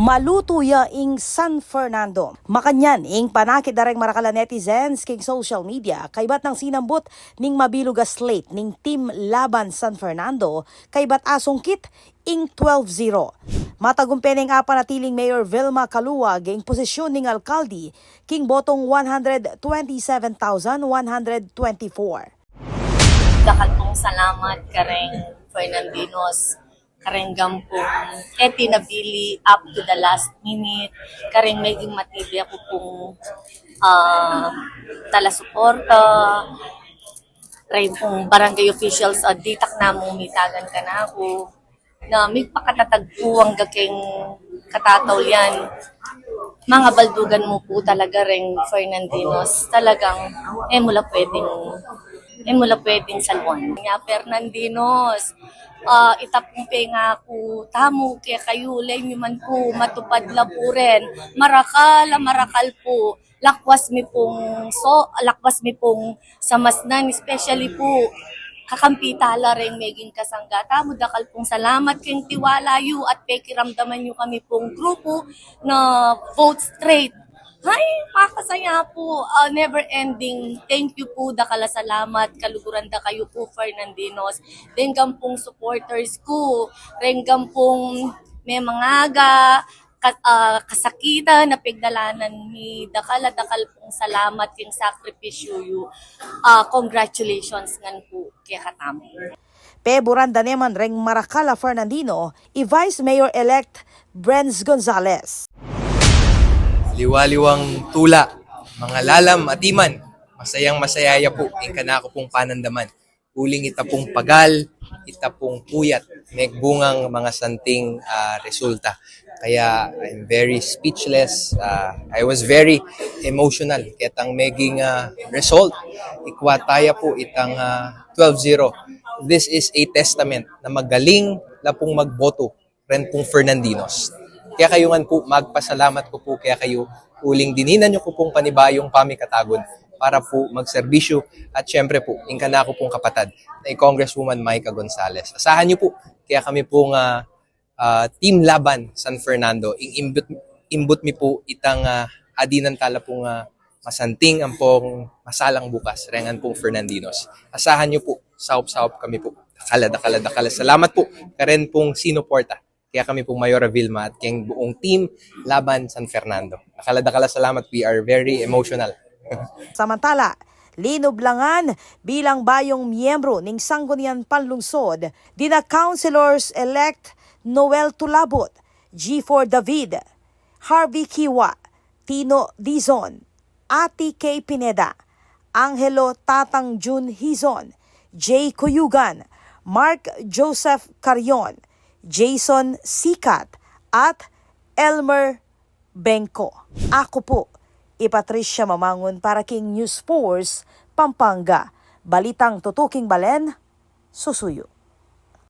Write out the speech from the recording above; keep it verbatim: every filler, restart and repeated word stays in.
Malutu ya ing San Fernando. Makanyan ing panakit da reng marakal a netizens king social media kaybat nang sinambut ning mabilug a slate ning Team Laban San Fernando kaybat asungkit ing twelve zero. Matagumpe neng apanatiling Mayor Vilma Calua king posisyon ning alkalde king botong one hundred twenty-seven thousand one hundred twenty-four. Dakal pung salamat kareng Fernandinos, kareng gampung e ti nabili up to the last minute, kareng meging matibe aku pung, ah, talasuporta, reng pung barangay officials a ditak na mu mitagan kanaku, na migpakatatag pu angga keng katataulian. Mga baldugan mu pu talaga reng Fernandinos, talagang e mu la pwedeng, e mu la pwedeng salwan. Nya Fernandinos, ah, ita pung pengaku tamu kekayu, leni man pu matupad la pu ren. Marakal a marakal pu. Lakwas mi pung so, lakwas mi pung samasnan, especially pu kakampi tala reng meging kasangga tamu. Dakal pung salamat keng tiwala yu at pekiramdaman yu kami pung grupu na Vote Straight. Ay, makasaya pu, ah, never ending. Thank you pu, dakal a salamat, kaluguran da kayu pu, Fernandinos. Deng gampung supporters ku, reng gampung memangaga, ka-, ah, kasakitan a pigdalanan mi, dakal a dakal pung salamat king sakripisyu yu. Ah, congratulations ngan pu kekatamu. Peburan da ne man reng marakal a Fernandino i Vice Mayor-elect Brenz Gonzales. Liwa-liwang tula, mga lalam at iman, masayang masaya ya pu ing kanaku pung panandaman. Uling ita pung pagal, ita pung puyat, megbungang mga santing, ah, resulta. Kaya I'm very speechless. Ah, I was very emotional ketang meging, ah, result. Ikwa taya pu itang, ah, twelve zero. This is a testament na magaling la pung magboto ren pung Fernandinos. Kaya kayu ngan pu, magpasalamat ku pu kaya kayu uling dininan yu ku pung panibayung pamikatagun para pu magserbisyu at siyempre pu ing kanaku pung kapatad na i Congresswoman Myka Gonzales. Asahan yu pu, kaya kami pung, ah, ah, Team Laban San Fernando, ing imbut, imbut mi pu itang, ah, adinan tala pung, ah, masanting ampong masalang bukas reng ngan pung Fernandinos. Asahan yu pu, saup-saup kami pu. Dakal a, dakal a, dakal a salamat pu karen pung sinuporta kaya kami pung Mayora Vilma at keng buung Team Laban San Fernando. Dakal a, dakal a salamat. We are very emotional. Samantala, linublangan bilang bayung miyembru ning Sangguniang Panlungsod dina Councilors-elect Noel Tulabut, G four David, Harvey Kiwa, Tino Dizon, Ati Kay Pineda, Angelo Tatang Jun Hizon, Jay Cuyugan, Mark Joseph Carion, Jason Sikat, at Elmer Bengco. Aku pu i Patricia Mamangun para king News Force Pampanga. Balitang tutuking balen, susuyu.